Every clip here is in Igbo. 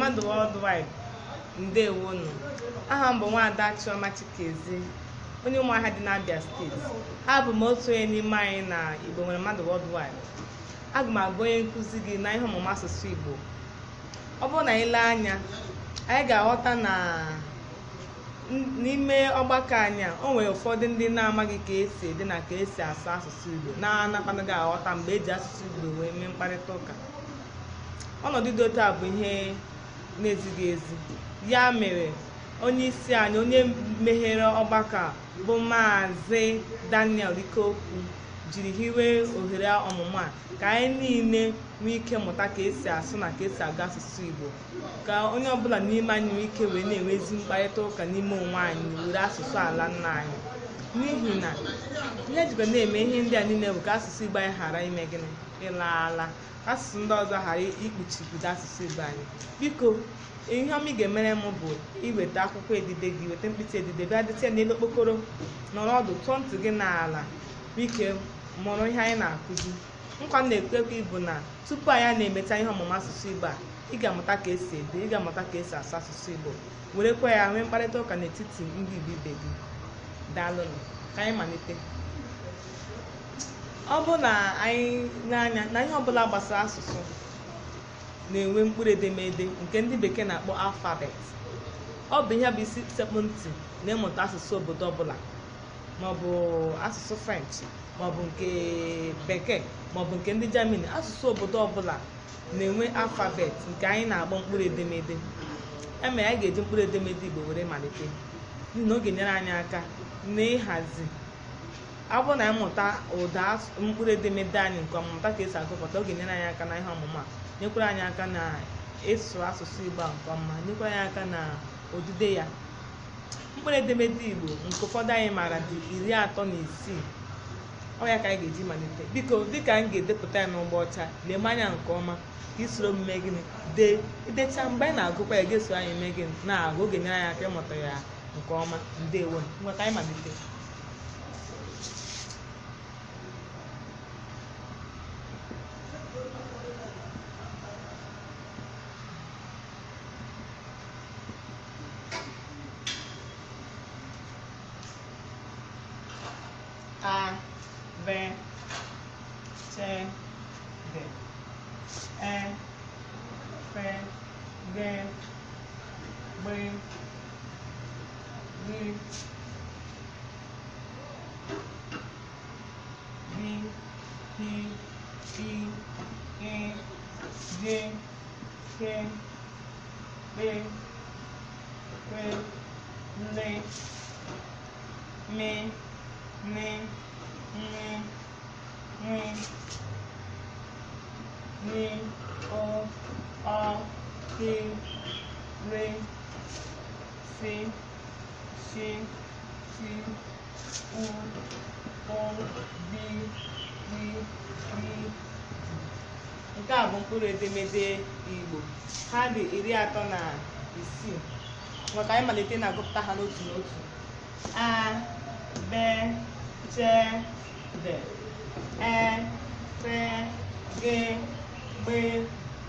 Mmadụ Worldwide, ndewonu. Aha m bụ Nwaada Chioma Chikezie, onye Ụmụahịa dị n'Abia Steeti. Abụ m otu onye n'ime anyị na Igbo Nwere Mmadụ Worldwide. Aga m abụ onye nkụzi gị na ihe ọmụmụ asụsụ Igbo. Ọ bụrụ na anyị lee anya, anyị ga-aghọta na n'ime ọgbakọ anyị a, o nwere ụfọdụ ndị na-amaghị ka esi ede na ka esi asụ asụsụ Igbo, na-anakwanụghị aghọta mgbe eji asụsụ Igbo wee mee mkparịta ụka. Ọnọdụ dị otu a bụ ihe na-ezighị ezi. Ya mere onye isi anyị, onye meghere ọgbakọ a bụ Maazị Daniel Ikeokwu, jiri hiwe ohere ọmụmụ a ka anyị niile nwee ike mụta ka esi asụ na ka esi agụ asụsụ Igbo, ka onye ọbụla n'ime anyị nwee ike wee na-enwe ezi mkparịta ụka n'ime onwe anyị were asụsụ ala nna anyị. N'ihi na ihe ejikwa na-eme ihe ndị a niile bụ ka asụsụ Igbo anyị ghara ime gịnị? Ịla ala, ka asụsụ ndị ọzọ ghara ikpuchibido asụsụ Igbo anyị. Biko, ihe ọma ị ga-emere m bụ iweta akwụkwọ edide gị, weta mkpịsị edide, bịa dịte ya n'elu okpokoro, nọrọ ọdụ, tụọ ntị gị n'ala, ike mụrụ ihe anyị na-akụzi. Nkwa m na-ekwe ekwe bụ na tupu anyị na-emecha ihe ọmụmụ asụsụ Igbo a, ị ga-amụta ka esi ede, ị ga-amụta ka esi asụ asụsụ Igbo, werekwa ya nwee mkparịta ụka n'etiti ndị Igbo ibe gị. Daalụnụ. Ka anyị malite. Ọ bụ na anyị n'anya na ihe ọbụla gbasara asụsụ na-enwe mkpụrụ edemede nke ndị bekee na-akpọ alfabet. Ọ bụ ihe bụ isi sekpụ ntị na ịmụta asụsụ obodo ọbụla, maọbụ asụsụ French, maọbụ nke bekee, maọbụ nke ndị Germany. Asụsụ obodo ọbụla na-enwe alfabet nke anyị na-akpọ mkpụrụ edemede. Ya mere anyị ga-eji mkpụrụ edemede Igbo were malite, n'ihi na ọ ga-enyere anyị aka n'ịhazi. Ọ bụrụ na anyị mụta ụda mkpụrụ edemede anyị nke ọma, mụta ka esi agụpụta, ọ ga-enyere anyị aka na ihe ọmụmụ a, nyekwara anyị aka na ịsụ asụsụ Igbo a nke ọma, nyekwara anyị aka na odide ya. Mkpụrụ edemede Igbo nke ụfọdụ anyị maara dị 36. Ọ ya ka anyị ga-eji malite. Biko, dịka anyị ga-edepụta ya n'ụgbọ ọcha, leme anya nke ọma ka isoro omume gịnị dee. Idecha, mgbe anyị na-agụkwa ya, ga-eso anyị mee gịnị? Na-agụ. Ọ ga-enyere anyị aka ịmụta ya nke ọma. Ndewo. Ngwa, ka anyị malite. A, B, C, D, E, F, G, B, G, B, P, I, E, J, K, P, Q, L, M, N, N, N, N, O, Ọ, P, R, S, Sh, T, U, O, V, W, Y, D. Nke a bụ mkpụrụ edemede Igbo. Ha dị 36. Maka anyị malite na-agụpụta ha n'otu n'otu. A, B, C, D, E, F, G, B,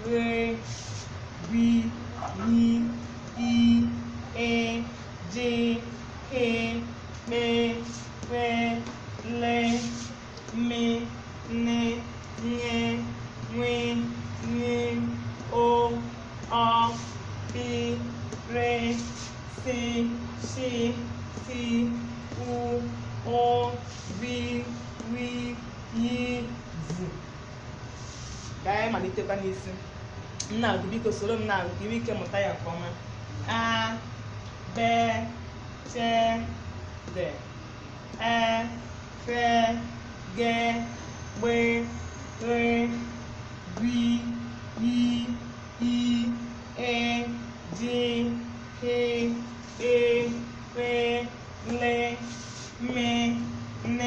R, B, I, I, E, J, K, P, Q, L, M, N, N, N, N, O, Ọ, P, R, S, Sh, T, U, O, V, W, Y, Z. Ka anyị malitekwa n'isi. M na-agụ, biko soro m na-agụ ka ị nwee ike mụta ya nke ọma. A, B, C, D, E, F, G, B, R, B, I, I, E, J, K, P, Q, L, M, N, N,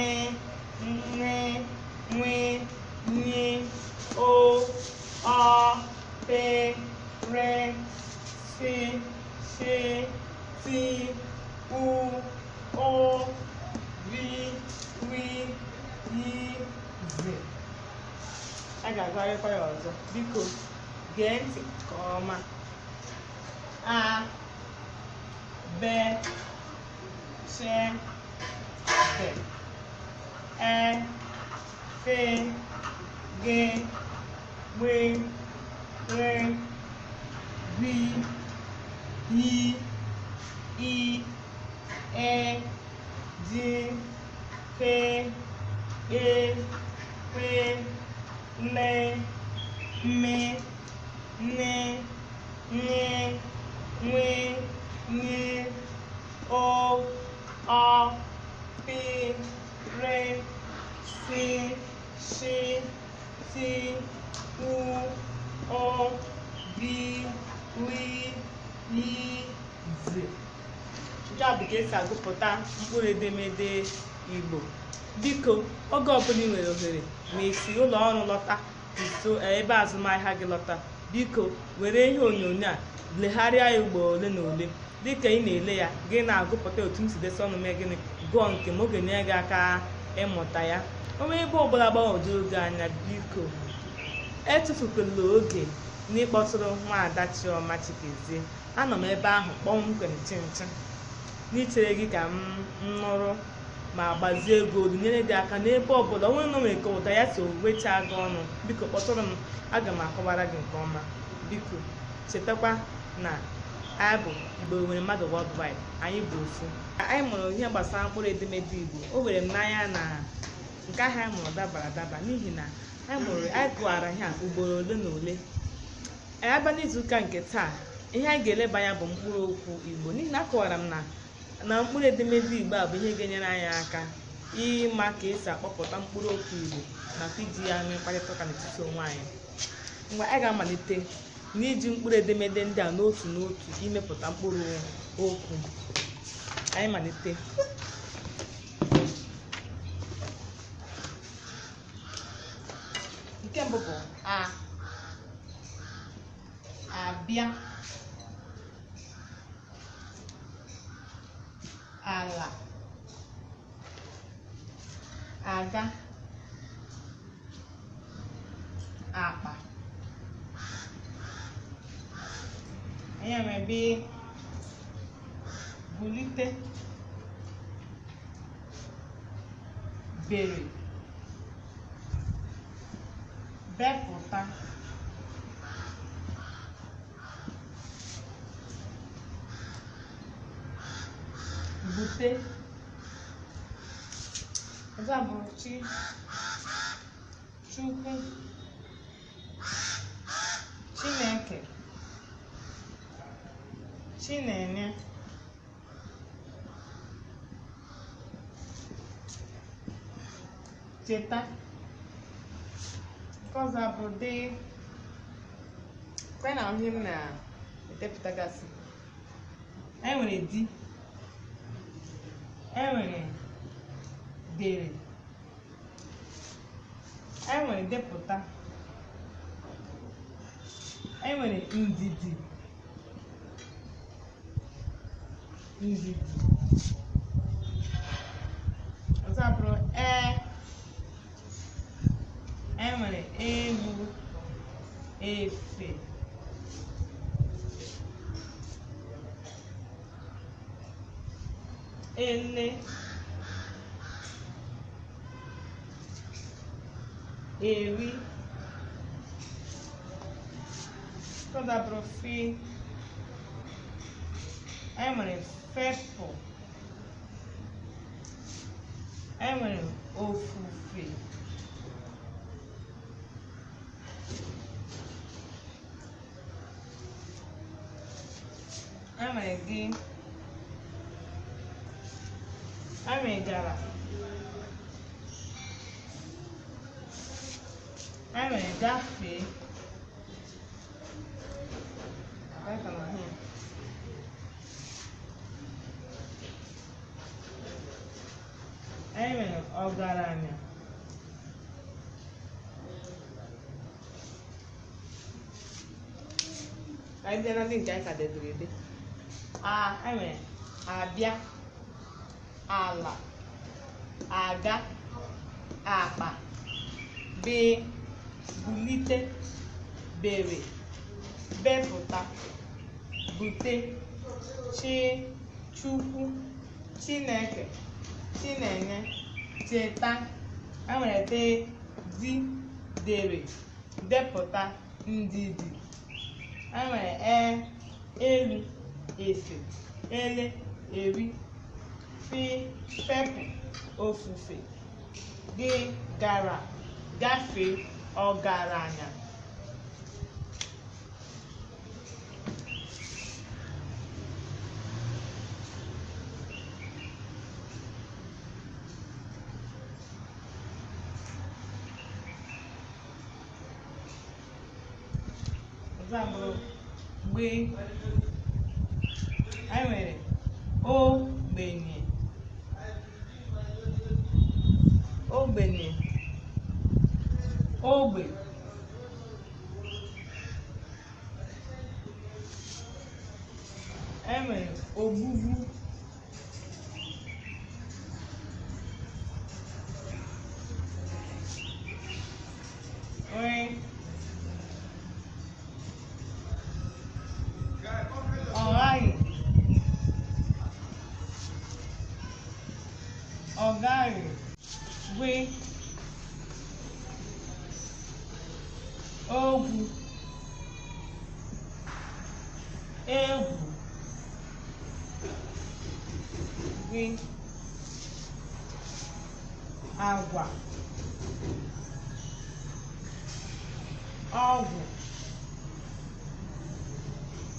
N, N, O, Ọ, P, R, S, Sh, T, U, O, V, W, Y, Z. A ga-agụgharịkwa ya ọzọ. Biko gee ntị nke ọma. A, B, C, D, E, F, G, W, R, V, I, I, E, G, K, E, P, L, M, N, N, N, N, O, Ọ, P, R, S, Sh, T, U, O, V, W, I, Z. Nke a bụ ka esi agụpụta mkpụrụ edemede Igbo. Biko, oge ọbụla ị nwere ohere ma esi ụlọ ọrụ lọta, nso ebe azụmahịa gị lọta, biko were ihe onyonyo a legharịa ya ugboro ole na ole. Dịka ị na-ele ya, gị na-agụpụta otu m si desa ọnụ mee gịnị, gụọ nke m, oge nye gị aka ịmụta ya. O nwee ebe ọbụla gbagwojuru gị anya, biko etufukwala oge n'ịkpọtụrụ nwaada Chioma Chikezie. Anọ m ebe ahụ kpọmkwem chinchin n'ichere gị ka m nụrụ ma gbazie ego olu, nyere gị aka n'ebe ọbụla. Onwe na nwere ka ụda ya si wechaa gị ọnụ, biko kpọtụrụ m, aga m akọwara gị nke ọma. Biko chetakwa na anyị bụ Igbo nwere mmadụ worldwide, anyị bụ ofu. Anyị mụrụ ihe gbasara mkpụrụ edemede Igbo. O were m n'anya na nke ahụ anyị mụrụ dabara adaba, n'ihi na anyị gụara ihe a ugboro ole na ole. Anyị abịa n'izuụka nke taa, ihe anyị ga-eleba anya bụ mkpụrụ okwu Igbo, n'ihi na akọwara m na mkpụrụ edemede Igbo a bụ ihe ga-enyere anyị aka ịma ka esi akpọpụta mkpụrụ okwu Igbo nakwa iji ya nwee mkparịta ụka n'etiti onwe anyị. Mgbe anyị ga-amalite n'iji mkpụrụ edemede ndị a n'otu n'otu imepụta mkpụrụ okwu, anyị malite. Nke mbụ bụ a, abịa, ala, aga, akpa. Anyị enwe bulite, bere, bepụta, bute. Ọzọ bụ chi, Chukwu, Chineke, Chinenye, cheta. Nke ọzọ bụ dị. Kwe na ihe m na-edepụtagasị. Anyị nwere di, e nwere dere, e nwere depụta, e nwere ndidi, ndidi. Ọzọ abụrụ e, e nwere ewu, efe, ele, eri. Ọzọ abụrụ fi, e nwere fepụ, e nwere ofufe, e nwere gị, e nwere gara, e nwere gafee. E nwere ọgaranya, ka anyị bịa na ndị nke anyị ka debere ede. A, e nwere abịa, ala, aga, akpa, bee, bulite, bere, bepụta, Bute, Chi, Chukwu, Chineke, Chinenye, Cheta. E nwere te, di, dere, depụta, ndidi. E nwere e, elu, efe, ele, eri, fi, fepụ, ofufe, gị, gara, gafee, ọgaranya. Ọzọ abụrụ gbe. Anyị nwere ogbenye, ogbenye, ogbe, e nwere ogbugbu, nri, ọ ghaghị, ọ gaghị, gwe, ogwu, egwu, gị, agwa, ọgwụ,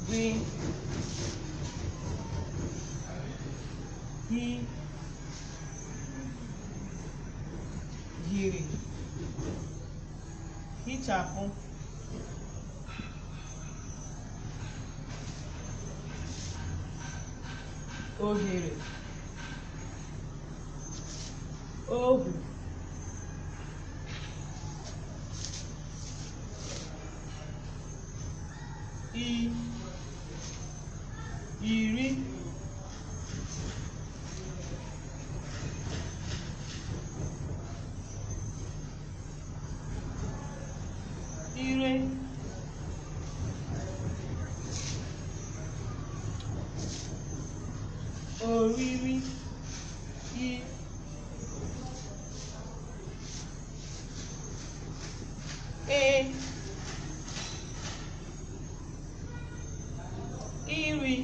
gị, hi, hiri, hichapụ, ohere, ohu, i, iri, ire, oriri, i, e, iri,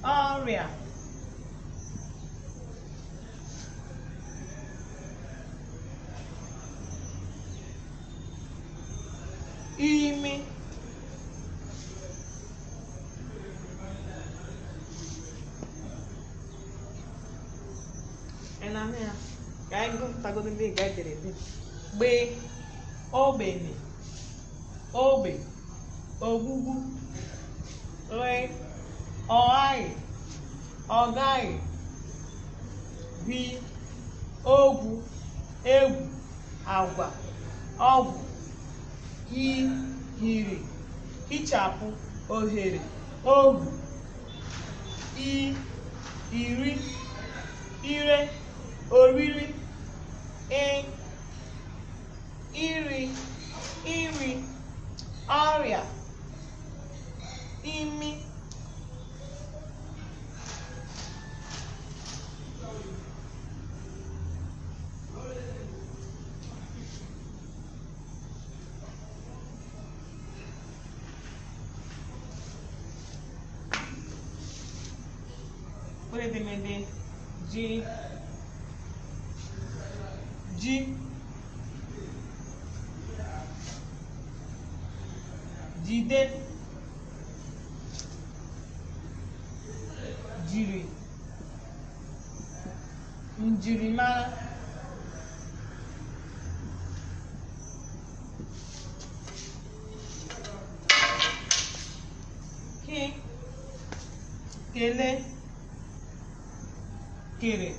ọrịa, imi, Ị na-anụ ya? Ka anyị gụpụtagodu ndị nke anyị dere ede. Gbe, ogbenye, ogbe, ogbugbu, ri, ọ ghaghị, ọ gaghị, gbi, ogwu, egwu, agwa, ọgwụ, hi, hiri, hichapụ, ohere, ohu, i, iri, ire, oriri, ị, iri, iri, ọrịa, imi. Mkpụrụ edemede ji, ji, jide, jiri, njirimara, ki, kelee, kere,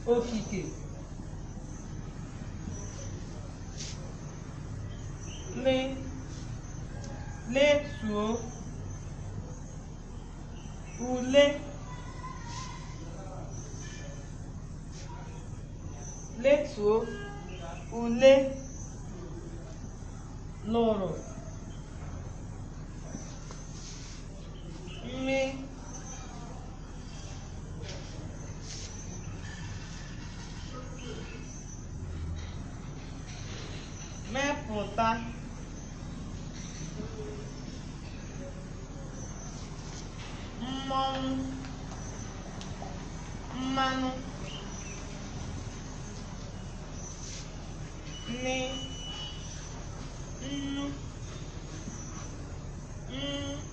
okike, le, letuo, ule, letuo, ule, lụrụ, mme, mepụta, mmọnwụ, mmanụ, nne, nnu,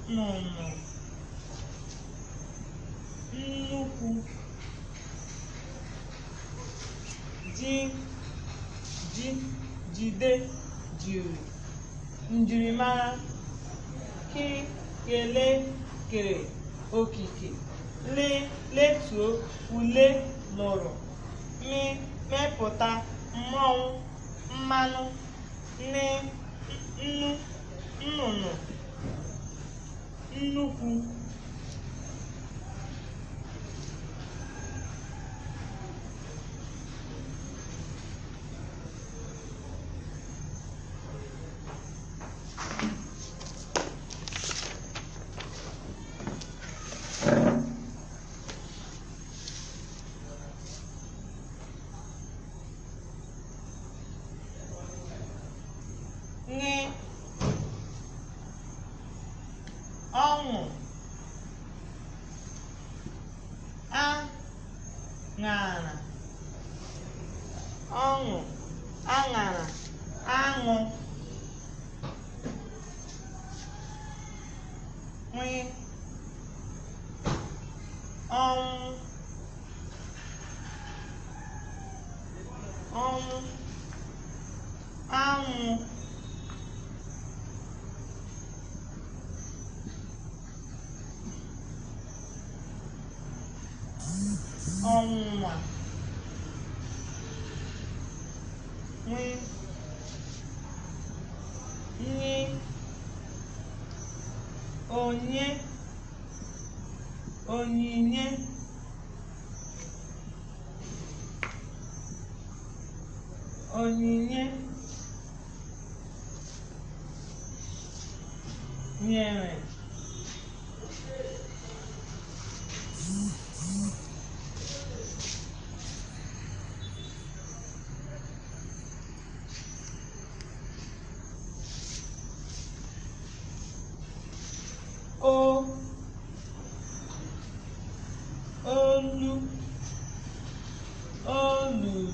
nnụnụ, nnukwu, ji, ji, jide, jiri, njirimara, ki, kele, kere, okike, le, letuo, ule, lụrụ, mi, mepụta, mmọnwụ, mmanụ, nne, nnu, nnụnụ, nnukwu. Ṅ, ọṅụ, a, ṅara, ọṅụ, aṅara, aṅụ, nwi, ọnwụ, ọnwụ, anwụ, ọnwụnwa, nwi, nyi, onye, onyinye, onyinye, nyere, o, olu, olulu,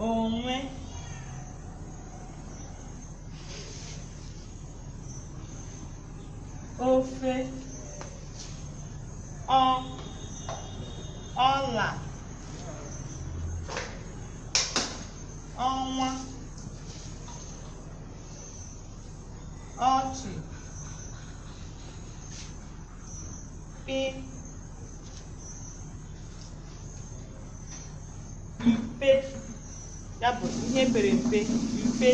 onwe, ofe, ọ, ọla, ọnwa, ọchị, pị, mpe, ya bụ ihe pere mpe, mpe,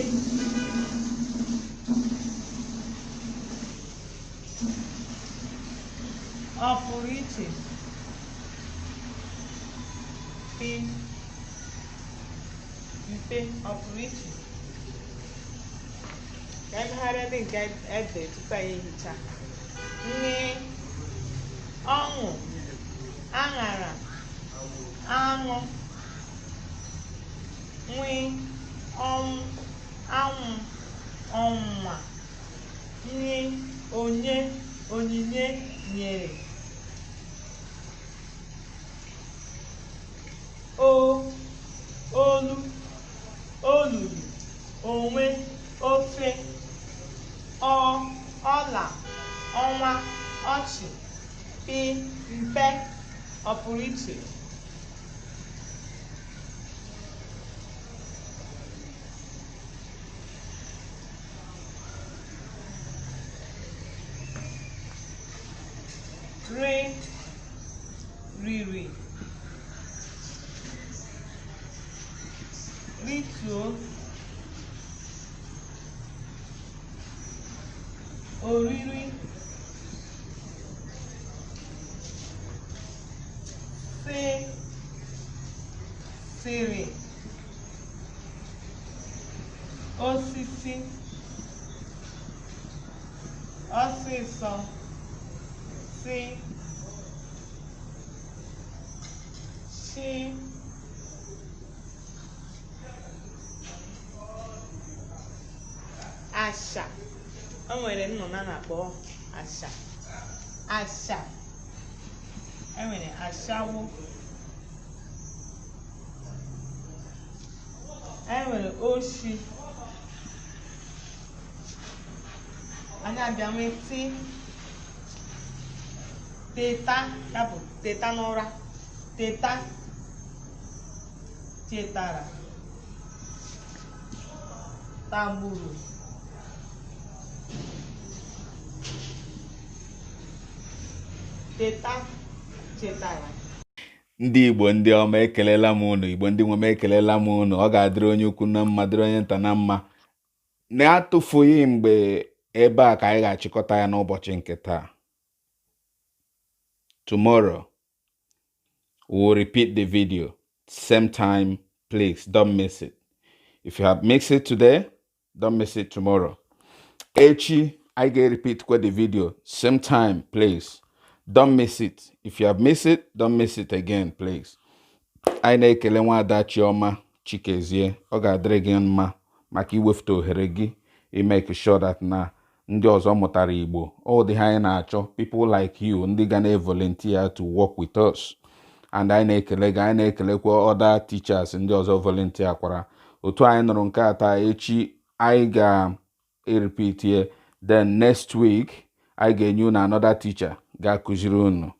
ọ pụrụ iche, pị, mpe, ọ pụrụ iche. Ka anyị megharịa ndị nke ede tupu anyị ehicha. Nne, ọṅụ, aṅara, aṅụ, nwi, ọnwụ, anwụ, ọnwụnwa, nyi, onye, onyinye, nyere, o, olu, olulu, onwe, ofe, ọ, ọla, ọnwa, ọchị, pị, mpe, ọpụrụ iche. Ri, riri, rituo, oriri, sị, sịrị. Osisi, ọsịsọ, sị, shi, asha. O nwere nnụnụ a na-akpọ asha. Asha. E nwere ashawo. E nwere oshi. Anyị abịa nwee ti, teta, ya bụ teta n'ụra, teta, chetara, tagburu, teta, chetara. Ndị Igbo ndị ọma, ekelela m unu. Igbo ndị nwe m, ekelela m unu. Ọ ga-adịrị onye ukwu na mma, dịrị onye nta na mma. Na-atụfughị mgbe, ebe a ka anyị ga-achịkọta ya n'ụbọchị nke taa. Tomorrow we will repeat the video, same time. Please don't miss it. If you have missed it today, don't miss it tomorrow. Echi anyị ga-repeat kwa the video, same time. Please don't miss it. If you have missed it, don't miss it again, please. Anyị na-ekele nwaada Chioma Chikezie. Ọ ga-adịrị gị mma maka iwefute ohere gị imake sure that na ndị ọzọ mụtara Igbo. Ọ dị ha anyị na-achọ, people like you, ndị ga na-volunteer to work with us, and anyị na-ekele gị. Anyị na-ekelekwa other teachers ndị ọzọ volunteer kwara otu anyị nụrụ nke a taa. Echi anyị ga-repeat ya, then next week anyị ga-enye unu another teacher ga-akụziri unu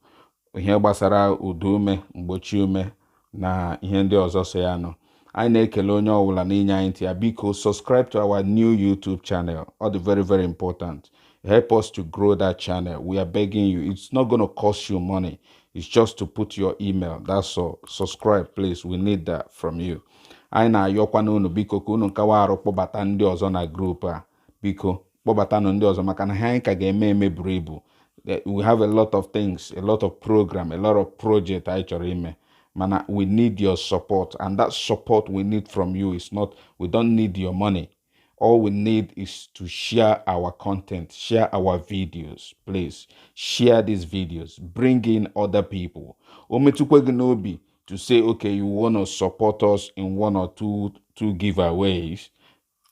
ihe gbasara ụdaume, mgbochi ume na ihe ndị ọzọ so ya nọ. Anyị na-ekele onye ọbụla na-inye anyị ntị ya. Biko subscribe to our new YouTube channel. Ọ dị very, very important. Help us to grow that channel. We are begging you. It's not going to cost you money. It's just to put your email, that's all. Subscribe, please. We need that from you. Anyị na-ayọkwa n'unu, biko, ka unu nkawa arụ kpọbata ndị ọzọ na group a. Biko kpọbatanụ ndị ọzọ, maka na ha anyị ka ga-eme eme buru ibu. We have a lot of things, a lot of program, a lot of project anyị chọrọ ime, mana we need your support, and that support we need from you is not, we don't need your money. All we need is to share our content, share our videos. Please share these videos, bring in other people. O metụkwa gị n'obi to say, okay, you want to support us in one or two giveaways,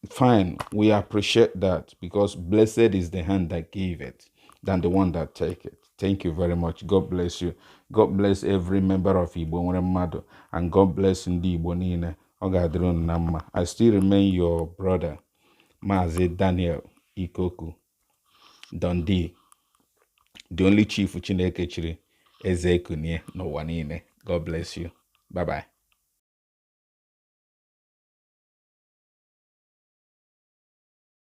fine. We appreciate that, because blessed is the hand that gave it than the one that take it. Thank you very much. God bless you. God bless every member of Igbo Nwere Mmadụ, and God bless ndị Igbo niile. Ọ ga-adịrị unu na mma. I still remain your brother, Maazị Daniel Ikoku Dundee, the only chief Chineke chiri eze ekunie n'ụwa niile. God bless you. Bye bye.